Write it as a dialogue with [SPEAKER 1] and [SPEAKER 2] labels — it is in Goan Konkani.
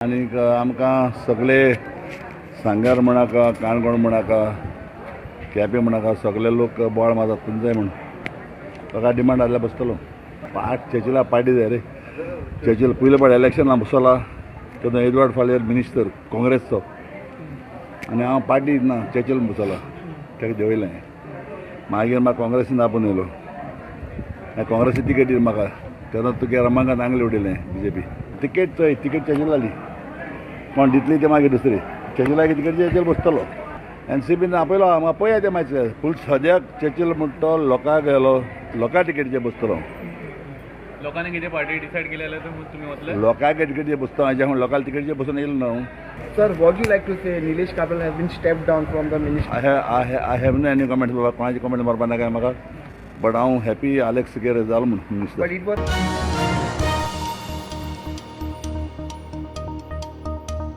[SPEAKER 1] आनीक आमकां सगळे सांग्यार म्हणाका, काणकोण म्हणाका, केपें म्हणाका, सगळे लोक बोवाळ मारतात तुमचें म्हूण. ताका डिमांड आसल्यार बसतलो. पार्ट चर्चिला पार्टी जाय रे. चर्चिल पयले पाट इलेक्शना बसला तेन्ना एडवर्ड फालेर मिनिस्टर काँग्रेसचो आनी हांव पार्टी ना चर्चिल बसला, ताका देंवयलें. मागीर म्हाका काँग्रेसीन आपोवन येयलो. काँग्रेसी तिकेट दिली म्हाका तेन्ना तुगे रमाकांत आंगले उडयलें. बीजेपी तिकेट चोय, तिकेट चर्चिल जाली, कोण दितली ते मागीर दुसरी. चर्चिलाक तिकेट, चर्चिल बसतलो. एनसीपीन आपयलो म्हाका, पळया ते मातशें. पूण सद्याक चर्चिल म्हणटा तो लोकांक गेलो, लोकां तिकेटीचेर बसतलो.
[SPEAKER 2] लोकांनी कितें पार्टी डिसायड केली जाल्यार तुमी वतले?
[SPEAKER 1] लोकांक तिकेटीचेर बसता हांव, लोकांक तिकेटीचेर बसून येयलो ना हांव.
[SPEAKER 3] Sir, what do you like to say? Nilesh Cabral has been stepped down from the ministry.
[SPEAKER 1] I have no any comment बाबा. कोणाची कमेंट मारपा नाका म्हाका, बट हांव हॅपी आलेक्स सिकेर जालो म्हूण minister.
[SPEAKER 3] But it was